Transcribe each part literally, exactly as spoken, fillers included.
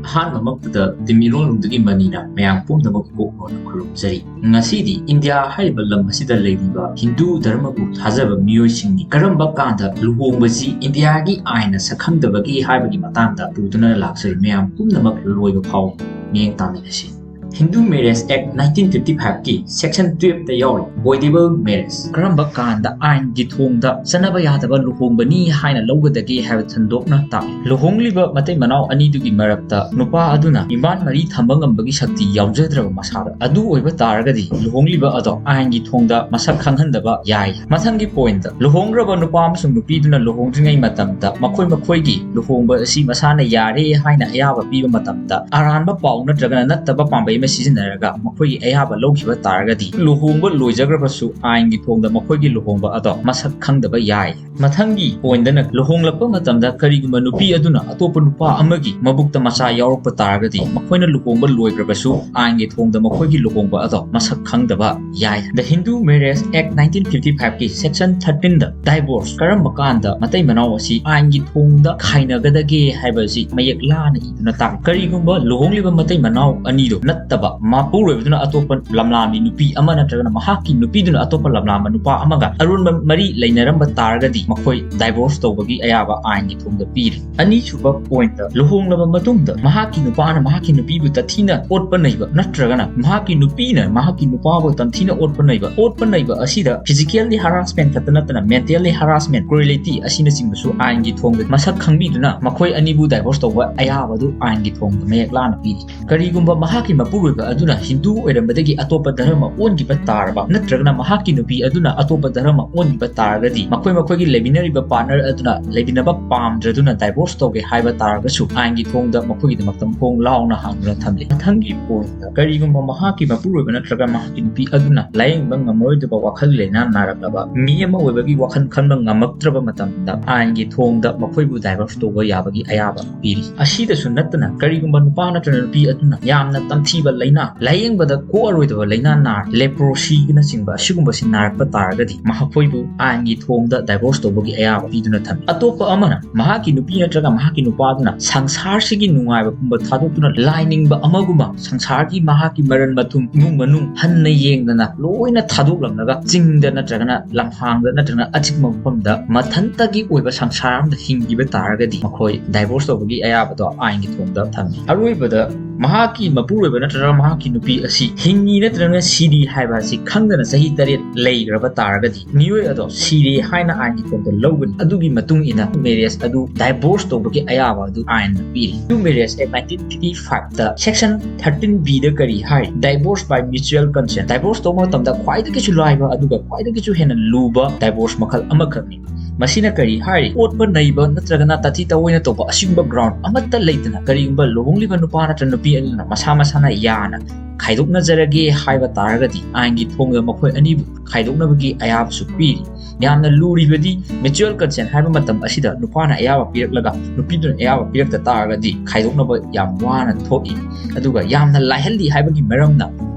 ꯑꯍꯥꯟꯕꯃꯛꯇꯗ ꯇꯤꯃꯤꯔꯣꯟꯂꯨꯡꯗꯒꯤ ꯃꯅꯤꯅ ꯃꯌꯥꯝ ꯄꯨꯝꯅꯃꯛ ꯏꯀꯣꯛ ꯂꯣꯟꯅ ꯈꯨꯔꯨꯝꯖꯔꯤ꯫ ꯉꯁꯤꯗꯤ ꯏꯟꯗꯤꯌꯥ ꯍꯥꯏꯔꯤꯕ ꯂꯝ ꯑꯁꯤꯗ ꯂꯩꯔꯤꯕ ꯍꯤꯟꯗꯨ ꯙꯔꯃꯕꯨ ꯊꯥꯖꯕ ꯃꯤꯑꯣꯏꯁꯤꯡꯒꯤ ꯀꯔꯝꯕ ꯀꯥꯟꯗ ꯂꯨꯍꯣꯡꯕꯁꯤ ꯏꯟꯗꯤꯌꯥꯒꯤ ꯑꯥꯏꯟꯅ ꯁꯛꯈꯪꯗꯕꯒꯦ ꯍꯥꯏꯕꯒꯤ ꯃꯇꯥꯡꯗ ꯄꯨꯗꯨꯅ ꯂꯥꯛꯆꯔꯤ꯫ ꯃꯌꯥꯝ ꯄꯨꯝꯅꯃꯛ ꯂꯣꯏꯕ ꯐꯥꯎ ꯃꯤꯠꯌꯦꯡ ꯇꯥꯃꯤꯟꯅꯁꯤ꯫ Hindu Marriage Act nineteen fifty five ꯀꯤ section twelve ꯇ ꯌꯥꯎꯔꯤ voidable marriage꯫ ꯀꯔꯝꯕ ꯀꯥꯟꯗ ꯑꯥꯏꯟꯒꯤ ꯊꯣꯡꯗ ꯆꯠꯅꯕ ꯌꯥꯗꯕ ꯂꯨꯍꯣꯡꯕꯅꯤ ꯍꯥꯏꯅ ꯂꯧꯒꯗꯒꯦ ꯍꯥꯏꯕ ꯁꯟꯗꯣꯛꯅ ꯇꯥꯛꯂꯤ꯫ ꯂꯨꯍꯣꯡꯂꯤꯕ ꯃꯇꯩ ꯃꯅꯥꯎ ꯑꯅꯤꯗꯨꯒꯤ ꯃꯔꯛꯇ ꯅꯨꯄꯥ ꯑꯗꯨꯅ ꯏꯝꯕꯥꯟ ꯃꯔꯤ ꯊꯝꯕ ꯉꯝꯕꯒꯤ ꯁꯛꯇꯤ ꯌꯥꯎꯖꯗ꯭ꯔꯕ ꯃꯁꯥꯗ ꯑꯗꯨ ꯑꯣꯏꯕ ꯇꯥꯔꯒꯗꯤ ꯂꯨꯍꯣꯡꯂꯤꯕ ꯑꯗꯣ ꯑꯥꯏꯟꯒꯤ ꯊꯣꯡꯗ ꯃꯁꯛ ꯈꯪꯍꯟꯗꯕ ꯌꯥꯏ꯫ ꯃꯊꯪꯒꯤ point ꯇ, ꯂꯨꯍꯣꯡꯈ꯭ꯔꯕ ꯅꯨꯄꯥ ꯑꯃꯁꯨꯡ ꯅꯨꯄꯤꯗꯨꯅ ꯂꯨꯍꯣꯡꯗ꯭ꯔꯤꯉꯩ ꯃꯇꯝꯗ ꯃꯈꯣꯏ ꯃꯈꯣꯏꯒꯤ ꯂꯨꯍꯣꯡꯕ ꯑꯁꯤ ꯃꯁꯥꯅ ꯌꯥꯔꯦ ꯍꯥꯏꯅ ꯑꯌꯥꯕ ꯄꯤꯕ ꯃꯇꯝꯗ ꯑꯔꯥꯟꯕ ꯄꯥꯎ ꯅꯠꯇ꯭ꯔꯒꯅ ꯅꯠꯇꯕ ꯄꯥꯝꯕꯩ ꯑꯃ ꯁꯤꯖꯤꯟꯅꯔꯒ ꯃꯈꯣꯏꯒꯤ ꯑꯌꯥꯕ ꯂꯧꯈꯤꯕ ꯇꯥꯔꯒꯗꯤ ꯂꯨꯍꯣꯡꯕ ꯂꯣꯏꯖꯈ꯭ꯔꯕꯁꯨ ꯑꯥꯏꯟꯒꯤ ꯊꯣꯡꯗ ꯃꯈꯣꯏꯒꯤ ꯂꯨꯍꯣꯡꯕ ꯑꯗꯣ ꯃꯁꯛ ꯈꯪꯗꯕ ꯌꯥꯏ꯫ ꯃꯊꯪꯒꯤ point ꯅ, ꯂꯨꯍꯣꯡꯂꯛꯄ ꯃꯇꯝꯗ ꯀꯔꯤꯒꯨꯝꯕ ꯅꯨꯄꯤ ꯑꯗꯨꯅ ꯑꯇꯣꯞꯄ ꯅꯨꯄꯥ ꯑꯃꯒꯤ ꯃꯕꯨꯛꯇ ꯃꯆꯥ ꯌꯥꯎꯔꯛꯄ ꯇꯥꯔꯒꯗꯤ ꯃꯈꯣꯏꯅ ꯂꯨꯍꯣꯡꯕ ꯂꯣꯏꯈ꯭ꯔꯕꯁꯨ ꯑꯥꯏꯟꯒꯤ ꯊꯣꯡꯗ ꯃꯈꯣꯏꯒꯤ ꯂꯨꯍꯣꯡꯕ ꯑꯗꯣ ꯃꯁꯛ ꯈꯪꯗꯕ ꯌꯥꯏ꯫ The Hindu Marriage Act nineteen fifty five ꯀꯤ section thirteen ꯗ divorce ꯀꯔꯝꯕ ꯀꯥꯟꯗ ꯃꯇꯩ ꯃꯅꯥꯎ ꯑꯁꯤ ꯑꯥꯏꯟꯒꯤ ꯊꯣꯡꯗ ꯈꯥꯏꯅꯒꯗꯒꯦ ꯍꯥꯏꯕ ꯑꯁꯤ ꯃꯌꯦꯛ ꯂꯥꯅ ꯏꯗꯨꯅ ꯇꯥꯛꯂꯤ꯫ ꯀꯔꯤꯒꯨꯝꯕ ꯂꯨꯍꯣꯡꯂꯤꯕ ꯃꯇꯩ ꯃꯅꯥꯎ ꯑꯅꯤꯗꯨ ꯅꯠꯇꯕ ꯃꯄꯨꯔꯣꯏꯕꯗꯨꯅ ꯑꯇꯣꯞꯄ ꯂꯝꯂꯥꯃꯤ ꯅꯨꯄꯤ ꯑꯃ ꯅꯠꯇ꯭ꯔꯒꯅ ꯃꯍꯥꯛꯀꯤ ꯅꯨꯄꯤꯗꯨꯅ ꯑꯇꯣꯞꯄ ꯂꯝꯂꯥꯝꯕ ꯅꯨꯄꯥ ꯑꯃꯒ ꯑꯔꯣꯟꯕ ꯃꯔꯤ ꯂꯩꯅꯔꯝꯕ ꯇꯥꯔꯒꯗꯤ ꯃꯈꯣꯏ divorce ꯇꯧꯕꯒꯤ ꯑꯌꯥꯕ ꯑꯥꯏꯟꯒꯤ ꯊꯣꯡꯗ ꯄꯤꯔꯤ꯫ ꯑꯅꯤꯁꯨꯕ point ꯇ, ꯂꯨꯍꯣꯡꯂꯕ ꯃꯇꯨꯡꯗ ꯃꯍꯥꯛꯀꯤ ꯅꯨꯄꯥꯅ ꯃꯍꯥꯛꯀꯤ ꯅꯨꯄꯤꯕꯨ ꯇꯝꯊꯤꯅ ꯑꯣꯠꯄ ꯅꯩꯕ ꯅꯠꯇ꯭ꯔꯒꯅ ꯃꯍꯥꯛꯀꯤ ꯅꯨꯄꯤꯅ ꯃꯍꯥꯛꯀꯤ ꯅꯨꯄꯥꯕꯨ ꯇꯝꯊꯤꯅ ꯑꯣꯠꯄ ꯅꯩꯕ, ꯑꯣꯠꯄ ꯅꯩꯕ ꯑꯁꯤꯗ physically harassment ꯈꯛꯇ ꯅꯠꯇꯅ mentally harassment, cruelty ꯑꯁꯤꯅꯆꯤꯡꯕꯁꯨ ꯑꯥꯏꯟꯒꯤ ꯊꯣꯡꯗ ꯃꯁꯛ ꯈꯪꯕꯤꯗꯨꯅ ꯃꯈꯣꯏ ꯑꯅꯤꯕꯨ divorce ꯇꯧꯕ ꯑꯌꯥꯕ ꯑꯗꯨ ꯑꯥꯏꯟꯒꯤ ꯊꯣꯡꯗ ꯃꯌꯦꯛ ꯂꯥꯅ ꯄꯤꯔꯤ꯫ ꯀꯔꯤꯒꯨꯝꯕ ꯃꯍꯥꯛꯀꯤ ꯃꯄꯨꯔꯣꯏꯕ ꯑꯗꯨꯅ ꯍꯤꯟꯗꯨ ꯑꯣꯏꯔꯝꯕꯗꯒꯤ ꯑꯇꯣꯞꯄ ꯙꯔꯃ ꯑꯣꯟꯈꯤꯕ ꯇꯥꯔꯕ ꯅꯠꯇ꯭ꯔꯒꯅ ꯃꯍꯥꯛꯀꯤ ꯅꯨꯄꯤ ꯑꯗꯨꯅ ꯑꯇꯣꯞꯄ ꯙꯔꯃ ꯑꯣꯟꯈꯤꯕ ꯇꯥꯔꯒꯗꯤ ꯃꯈꯣꯏ ꯃꯈꯣꯏꯒꯤ ꯂꯩꯃꯤꯟꯅꯔꯤꯕ partner ꯑꯗꯨꯅ ꯂꯩꯃꯤꯟꯅꯕ ꯄꯥꯝꯗ꯭ꯔꯗꯨꯅ divorce ꯇꯧꯒꯦ ꯍꯥꯏꯕ ꯇꯥꯔꯒꯁꯨ ꯑꯥꯏꯟꯒꯤ ꯊꯣꯡꯗ ꯃꯈꯣꯏꯒꯤꯗꯃꯛꯇ ꯊꯣꯡ ꯂꯥꯎꯅ ꯍꯥꯡꯗꯨꯅ ꯊꯝꯂꯤ꯫ ꯃꯊꯪꯒꯤ point ꯇ, ꯀꯔꯤꯒꯨꯝꯕ ꯃꯍꯥꯛꯀꯤ ꯃꯄꯨꯔꯣꯏꯕ ꯅꯠꯇ꯭ꯔꯒ ꯃꯍꯥꯛꯀꯤ ꯅꯨꯄꯤ ꯑꯗꯨꯅ ꯂꯥꯌꯦꯡꯕ ꯉꯝꯃꯔꯣꯏꯗꯕ ꯋꯥꯈꯜ ꯂꯩꯅꯥ ꯅꯥꯔꯛꯂꯕ ꯃꯤ ꯑꯃ ꯑꯣꯏꯕꯒꯤ ꯋꯥꯈꯜ ꯈꯟꯕ ꯉꯝꯃꯛꯇ꯭ꯔꯕ ꯃꯇꯝꯗ ꯑꯥꯏꯟꯒꯤ ꯊꯣꯡꯗ ꯃꯈꯣꯏꯕꯨ divorce ꯇꯧꯕ ꯌꯥꯕꯒꯤ ꯑꯌꯥꯕ ꯄꯤꯔꯤ꯫ ꯑꯁꯤꯗꯁꯨ ꯅꯠꯇꯅ ꯀꯔꯤꯒꯨꯝꯕ ꯅꯨꯄꯥ ꯅꯠꯇ꯭ꯔꯒ ꯅꯨꯄꯤ ꯑꯗꯨꯅ ꯌꯥꯝꯅ ꯇꯝꯊꯤꯕ ꯂꯥꯏꯅꯥ, ꯂꯥꯏꯌꯦꯡꯕꯗ ꯀꯣꯛꯑꯔꯣꯏꯗꯕ ꯂꯥꯏꯅꯥ ꯅꯥꯔ, ꯂꯦꯄ꯭ꯔꯣꯁꯤꯅꯆꯤꯡꯕ ꯑꯁꯤꯒꯨꯝꯕꯁꯤ ꯅꯥꯔꯛꯄ ꯇꯥꯔꯒꯗꯤ ꯃꯈꯣꯏꯕꯨ ꯑꯥꯏꯟꯒꯤ ꯊꯣꯡꯗ ꯗꯥꯏꯚꯣꯔꯁ ꯇꯧꯕꯒꯤ ꯑꯌꯥꯕ ꯄꯤꯗꯨꯅ ꯊꯝꯃꯤ꯫ ꯑꯇꯣꯞꯄ ꯑꯃꯅ ꯃꯍꯥꯛꯀꯤ ꯅꯨꯄꯤ ꯅꯠꯇ꯭ꯔꯒ ꯃꯍꯥꯛꯀꯤ ꯅꯨꯄꯥꯗꯨꯅ ꯁꯪꯁꯥꯔꯁꯤꯒꯤ ꯅꯨꯡꯉꯥꯏꯕ ꯄꯨꯝꯕ ꯊꯥꯗꯣꯛꯇꯨꯅ ꯂꯥꯏꯅꯤꯡꯕ ꯑꯃꯒꯨꯝꯕ ꯁꯪꯁꯥꯔꯒꯤ ꯃꯍꯥꯛꯀꯤ ꯃꯔꯟ ꯃꯊꯨꯝ, ꯏꯃꯨꯡ ꯃꯅꯨꯡ ꯍꯟꯅ ꯌꯦꯡꯗꯅ ꯂꯣꯏꯅ ꯊꯥꯗꯣꯛꯂꯝꯂꯒ ꯆꯤꯡꯗ ꯅꯠꯇ꯭ꯔꯒꯅ ꯂꯝꯍꯥꯡꯗ ꯅꯠꯇ꯭ꯔꯒꯅ ꯑꯆꯤꯛꯄ ꯃꯐꯝꯗ ꯃꯊꯟꯇꯒꯤ ꯑꯣꯏꯕ ꯁꯪꯁꯥꯔ ꯑꯃꯗ ꯍꯤꯡꯈꯤꯕ ꯇꯥꯔꯒꯗꯤ ꯃꯈꯣꯏ ꯗꯥꯏꯚꯣꯔꯁ ꯇꯧꯕꯒꯤ ꯑꯌꯥꯕꯗꯣ ꯑꯥꯏꯟꯒꯤ ꯊꯣꯡꯗ ꯊꯝꯃꯤ꯫ ꯑꯔꯣꯏꯕꯗ ꯃꯍꯥꯛꯀꯤ ꯃꯄꯨꯔꯣꯏꯕ ꯅꯠꯇ꯭ꯔꯒ ꯃꯍꯥꯛꯀꯤ ꯅꯨꯄꯤ ꯑꯁꯤ ꯍꯤꯡꯉꯤ ꯅꯠꯇ꯭ꯔꯒꯅ ꯁꯤꯔꯤ ꯍꯥꯏꯕ ꯑꯁꯤ ꯈꯪꯗꯅ ꯆꯍꯤ ꯇꯔꯦꯠ ꯂꯩꯈ꯭ꯔꯕ ꯇꯥꯔꯒꯗꯤ ꯃꯤꯑꯣꯏ ꯑꯗꯣ ꯁꯤꯔꯦ ꯍꯥꯏꯅ ꯑꯥꯏꯟꯒꯤ ꯊꯣꯡꯗ ꯂꯧꯒꯅꯤ꯫ ꯑꯗꯨꯒꯤ ꯃꯇꯨꯡ ꯏꯟꯅ ꯃꯦꯔꯦꯖ ꯑꯗꯨ ꯗꯥꯏꯚꯣꯔꯁ ꯇꯧꯕꯒꯤ ꯑꯌꯥꯕ ꯑꯗꯨ ꯑꯥꯏꯟꯅ ꯄꯤꯔꯤ꯫ Hindu Marriage Act nineteen fifty-five ꯗ section thirteen B ꯗ ꯀꯔꯤ ꯍꯥꯏ? Divorce by mutual consent꯫ Divorce ꯇꯧꯕ ꯃꯇꯝꯗ ꯈ꯭ꯋꯥꯏꯗꯒꯤꯁꯨ ꯂꯥꯏꯕ ꯑꯗꯨꯒ ꯈ꯭ꯋꯥꯏꯗꯒꯤꯁꯨ ꯍꯦꯟꯅ ꯂꯨꯕ ꯗꯥꯏꯚꯣꯔꯁ ꯃꯈꯜ ꯑꯃꯈꯛꯅꯤ꯫ ꯃꯁꯤꯅ ꯀꯔꯤ ꯍꯥꯏꯔꯤ? ꯑꯣꯠꯄ ꯅꯩꯕ ꯅꯠꯇ꯭ꯔꯒꯅ ꯇꯥꯊꯤ ꯇꯥꯑꯣꯏꯅ ꯇꯧꯕ ꯑꯁꯤꯒꯨꯝꯕ ꯒ꯭ꯔꯥꯎꯟ ꯑꯃꯠꯇ ꯂꯩꯇꯅ ꯀꯔꯤꯒꯨꯝꯕ ꯂꯨꯍꯣꯡꯂꯤꯕ ꯅꯨꯄꯥ ꯅꯠꯇ꯭ꯔ ꯅꯨꯄꯤ ꯑꯅꯤꯅ ꯃꯁꯥ ꯃꯁꯥꯅ ꯌꯥꯅ ꯈꯥꯏꯗꯣꯛꯅꯖꯔꯒꯦ ꯍꯥꯏꯕ ꯇꯥꯔꯒꯗꯤ ꯑꯥꯏꯟꯒꯤ ꯊꯣꯡꯗ ꯃꯈꯣꯏ ꯑꯅꯤꯕꯨ ꯈꯥꯏꯗꯣꯛꯅꯕꯒꯤ ꯑꯌꯥꯕꯁꯨ ꯄꯤꯔꯤ꯫ ꯌꯥꯝꯅ ꯂꯨꯔꯤꯕꯗꯤ mutual consent ꯍꯥꯏꯕ ꯃꯇꯝ ꯑꯁꯤꯗ ꯅꯨꯄꯥꯅ ꯑꯌꯥꯕ ꯄꯤꯔꯛꯂꯒ ꯅꯨꯄꯤꯗꯨꯅ ꯑꯌꯥꯕ ꯄꯤꯔꯛꯇ ꯇꯥꯔꯒꯗꯤ ꯈꯥꯏꯗꯣꯛꯅꯕ ꯌꯥꯝ ꯋꯥꯅ ꯊꯣꯛꯏ꯫ ꯑꯗꯨꯒ ꯌꯥꯝꯅ ꯂꯥꯏꯍꯜꯂꯤ ꯍꯥꯏꯕꯒꯤ ꯃꯔꯝꯅ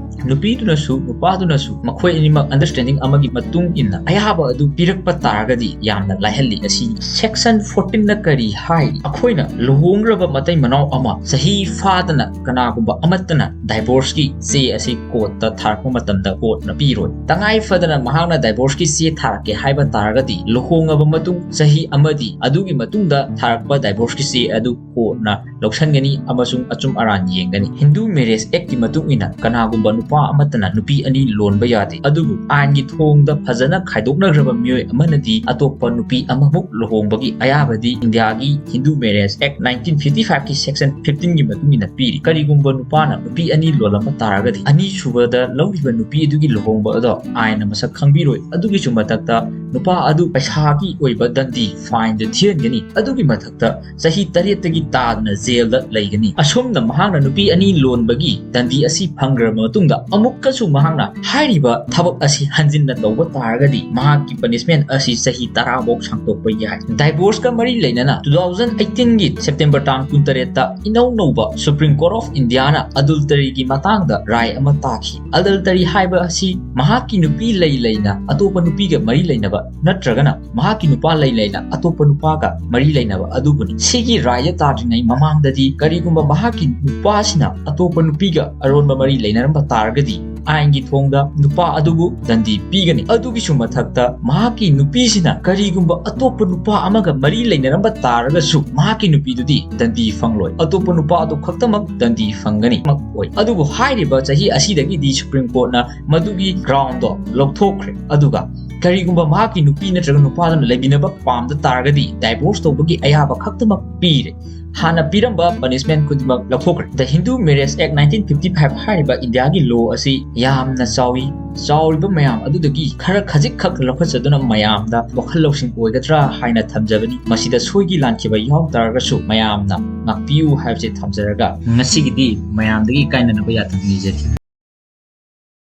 ꯅꯨꯄꯤꯗꯨꯅꯁꯨ ꯅꯨꯄꯥꯗꯨꯅꯁꯨ ꯃꯈꯣꯏ ꯑꯅꯤꯃꯛ understanding ꯑꯃꯒꯤ ꯃꯇꯨꯡ ꯏꯟꯅ ꯑꯌꯥꯕ ꯑꯗꯨ ꯄꯤꯔꯛꯄ ꯇꯥꯔꯒꯗꯤ ꯌꯥꯝꯅ ꯂꯥꯏꯍꯜꯂꯤ꯫ ꯑꯁꯤ section fourteen ꯅ ꯀꯔꯤ ꯍꯥꯏ? ꯑꯩꯈꯣꯏꯅ ꯂꯨꯍꯣꯡꯈ꯭ꯔꯕ ꯃꯇꯩ ꯃꯅꯥꯎ ꯑꯃ ꯆꯍꯤ ꯐꯥꯗꯅ ꯀꯅꯥꯒꯨꯝꯕ ꯑꯃꯠꯇꯅ ꯗꯥꯏꯚꯣꯔꯁꯀꯤ ꯆꯦ ꯑꯁꯤ ꯀꯣꯔꯠꯇ ꯊꯥꯔꯛꯄ ꯃꯇꯝꯗ ꯀꯣꯔꯠꯅ ꯄꯤꯔꯣꯏ꯫ ꯇꯉꯥꯏ ꯐꯗꯅ ꯃꯍꯥꯛꯅ ꯗꯥꯏꯚꯣꯔꯁꯀꯤ ꯆꯦ ꯊꯥꯔꯛꯀꯦ ꯍꯥꯏꯕ ꯇꯥꯔꯒꯗꯤ ꯂꯨꯍꯣꯡꯉꯕ ꯃꯇꯨꯡ ꯆꯍꯤ ꯑꯃꯗꯤ ꯑꯗꯨꯒꯤ ꯃꯇꯨꯡꯗ ꯊꯥꯔꯛꯄ ꯗꯥꯏꯚꯣꯔꯁꯀꯤ ꯆꯦ ꯑꯗꯨ ꯀꯣꯔꯠꯅ ꯂꯧꯁꯟꯒꯅꯤ ꯑꯃꯁꯨꯡ ꯑꯆꯨꯝ ꯑꯔꯥꯟ ꯌꯦꯡꯒꯅꯤ꯫ Hindu Marriage Act ꯀꯤ ꯃꯇꯨꯡ ꯏꯟꯅ ꯀꯅꯥꯒꯨꯝꯕ ꯅꯨꯄꯥ ꯑꯃꯠꯇꯅ ꯅꯨꯄꯤ ꯑꯅꯤ ꯂꯣꯟꯕ ꯌꯥꯗꯦ, ꯑꯗꯨꯕꯨ ꯑꯥꯏꯟꯒꯤ ꯊꯣꯡꯗ ꯐꯖꯅ ꯈꯥꯏꯗꯣꯛꯅꯈ꯭ꯔꯕ ꯃꯤꯑꯣꯏ ꯑꯃꯅꯗꯤ ꯑꯇꯣꯞꯄ ꯅꯨꯄꯤ ꯑꯃꯃꯨꯛ ꯂꯨꯍꯣꯡꯕꯒꯤ ꯑꯌꯥꯕꯗꯤ ꯏꯟꯗꯤꯌꯥꯒꯤ Hindu Marriage Act nineteen fifty-five ꯀꯤ section fifteen ꯒꯤ ꯃꯇꯨꯡ ꯏꯟꯅ ꯄꯤꯔꯤ꯫ ꯀꯔꯤꯒꯨꯝꯕ ꯅꯨꯄꯥꯅ ꯅꯨꯄꯤ ꯑꯅꯤ ꯂꯣꯜꯂꯝꯕ ꯇꯥꯔꯒꯗꯤ ꯑꯅꯤꯁꯨꯕꯗ ꯂꯧꯔꯤꯕ ꯅꯨꯄꯤ ꯑꯗꯨꯒꯤ ꯂꯨꯍꯣꯡꯕ ꯑꯗꯣ ꯑꯥꯏꯟꯅ ꯃꯁꯛ ꯈꯪꯕꯤꯔꯣꯏ꯫ ꯑꯗꯨꯒꯤꯁꯨ ꯃꯊꯛꯇ ꯅꯨꯄꯥ ꯑꯗꯨ ꯄꯩꯁꯥꯒꯤ ꯑꯣꯏꯕ ꯗꯟꯗꯤ, fine, ꯗ ꯊꯤꯍꯟꯒꯅꯤ꯫ ꯑꯗꯨꯒꯤ ꯃꯊꯛꯇ ꯆꯍꯤ ꯇꯔꯦꯠꯇꯒꯤ ꯇꯥꯗꯅ ꯖꯦꯜꯗ ꯂꯩꯒꯅꯤ꯫ ꯑꯁꯨꯝꯅ ꯃꯍꯥꯛꯅ ꯅꯨꯄꯤ ꯑꯅꯤ ꯂꯣꯟꯕꯒꯤ ꯗꯟꯗꯤ ꯑꯁꯤ ꯐꯪꯈ꯭ꯔꯕ ꯃꯇꯨꯡꯗ ꯑꯃꯨꯛꯀꯁꯨ ꯃꯍꯥꯛꯅ ꯍꯥꯏꯔꯤꯕ ꯊꯕꯛ ꯑꯁꯤ ꯍꯟꯖꯤꯟꯅ ꯇꯧꯕ ꯇꯥꯔꯒꯗꯤ ꯃꯍꯥꯛꯀꯤ punishment ꯑꯁꯤ ꯆꯍꯤ ꯇꯔꯥ ꯐꯥꯎ ꯁꯥꯡꯗꯣꯛꯄ ꯌꯥꯏ꯫ Divorce ꯀ ꯃꯔꯤ ꯂꯩꯅꯅ two thousand eighteen ꯒꯤ September ꯇꯥꯡ ꯀꯨꯟꯇꯔꯦꯠꯇ ꯏꯅꯧ ꯅꯧꯕ Supreme Court of India ꯅ adultery ꯒꯤ ꯃꯇꯥꯡꯗ ꯔꯥꯏ ꯑꯃ ꯇꯥꯈꯤ꯫ Adultery ꯍꯥꯏꯕ ꯑꯁꯤ ꯃꯍꯥꯛꯀꯤ ꯅꯨꯄꯤ ꯂꯩ ꯂꯩꯅ ꯑꯇꯣꯞꯄ ꯅꯨꯄꯤꯒ ꯃꯔꯤ ꯂꯩꯅꯕ ꯅꯠꯇ꯭ꯔꯒꯅ ꯃꯍꯥꯛꯀꯤ ꯅꯨꯄꯥ ꯂꯩ ꯂꯩꯅ ꯑꯇꯣꯞꯄ ꯅꯨꯄꯥꯒ ꯃꯔꯤ ꯂꯩꯅꯕ ꯑꯗꯨꯕꯨꯅꯤ꯫ ꯁꯤꯒꯤ ꯔꯥꯏꯗ ꯇꯥꯗ꯭ꯔꯤꯉꯩ ꯃꯃꯥꯡꯗꯗꯤ ꯀꯔꯤꯒꯨꯝꯕ ꯃꯍꯥꯛꯀꯤ ꯅꯨꯄꯥꯁꯤꯅ ꯑꯇꯣꯞꯄ ꯅꯨꯄꯤꯒ ꯑꯔꯣꯟꯕ ꯃꯔꯤ ꯂꯩꯅꯔꯝꯕ ꯇꯥꯔꯒꯗꯤ ꯑꯥꯏꯟꯒꯤ ꯊꯣꯡꯗ ꯅꯨꯄꯥ ꯑꯗꯨꯕꯨ ꯗꯟꯗꯤ ꯄꯤꯒꯅꯤ꯫ ꯑꯗꯨꯒꯤꯁꯨ ꯃꯊꯛꯇ ꯃꯍꯥꯛꯀꯤ ꯅꯨꯄꯤꯁꯤꯅ ꯀꯔꯤꯒꯨꯝꯕ ꯑꯇꯣꯞꯄ ꯅꯨꯄꯥ ꯑꯃꯒ ꯃꯔꯤ ꯂꯩꯅꯔꯝꯕ ꯇꯥꯔꯒꯁꯨ ꯃꯍꯥꯛꯀꯤ ꯅꯨꯄꯤꯗꯨꯗꯤ ꯗꯟꯗꯤ ꯐꯪꯂꯣꯏ꯫ ꯑꯇꯣꯞꯄ ꯅꯨꯄꯥ ꯑꯗꯨ ꯈꯛꯇꯃꯛ ꯗꯟꯗꯤ ꯐꯪꯒꯅꯤ꯫ ꯃꯛ ꯑꯣꯏ꯫ ꯑꯗꯨꯕꯨ ꯍꯥꯏꯔꯤꯕ ꯆꯍꯤ ꯑꯁꯤꯗꯒꯤꯗꯤ Supreme Court ꯅ ꯃꯗꯨꯒꯤ ground ꯗꯣ ꯂꯧꯊꯣꯛꯈ꯭ꯔꯦ꯫ ꯑꯗꯨꯒ ꯀꯔꯤꯒꯨꯝꯕ ꯃꯍꯥꯛꯀꯤ ꯅꯨꯄꯤ ꯅꯠꯇ꯭ꯔꯒ ꯅꯨꯄꯥꯗꯨꯅ ꯂꯩꯃꯤꯟꯅꯕ ꯄꯥꯝꯗ ꯇꯥꯔꯒꯗꯤ divorce ꯇꯧꯕꯒꯤ ꯑꯌꯥꯕ ꯈꯛꯇꯃꯛ ꯄꯤꯔꯦ꯫ ꯍꯥꯟꯅ ꯄꯤꯔꯝꯕ punishment ꯈꯨꯗꯤꯡꯃꯛ ꯂꯧꯊꯣꯛꯈ꯭ꯔꯦ꯫ The Hindu Marriage Act nineteen fifty five ꯍꯥꯏꯔꯤꯕ ꯏꯟꯗꯤꯌꯥꯒꯤ law ꯑꯁꯤ ꯌꯥꯝꯅ ꯆꯥꯎꯏ꯫ ꯆꯥꯎꯔꯤꯕ ꯃꯌꯥꯝ ꯑꯗꯨꯗꯒꯤ ꯈꯔ ꯈꯖꯤꯛꯈꯛ ꯂꯧꯈꯠꯆꯗꯨꯅ ꯃꯌꯥꯝꯗ ꯋꯥꯈꯜ ꯂꯧꯁꯤꯡ ꯑꯣꯏꯒꯗ꯭ꯔꯥ ꯍꯥꯏꯅ ꯊꯝꯖꯕꯅꯤ꯫ ꯃꯁꯤꯗ ꯁꯣꯏꯈꯤ ꯂꯥꯟꯈꯤꯕ ꯌꯥꯎ ꯇꯥꯔꯒꯁꯨ ꯃꯌꯥꯝꯅ ꯉꯥꯛꯄꯤꯌꯨ ꯍꯥꯏꯕꯁꯦ ꯊꯝꯖꯔꯒ ꯉꯁꯤꯒꯤꯗꯤ ꯃꯌꯥꯝꯗꯒꯤ ꯀꯥꯏꯅꯅꯕ ꯌꯥꯊꯪ ꯅꯤꯖꯔꯤ꯫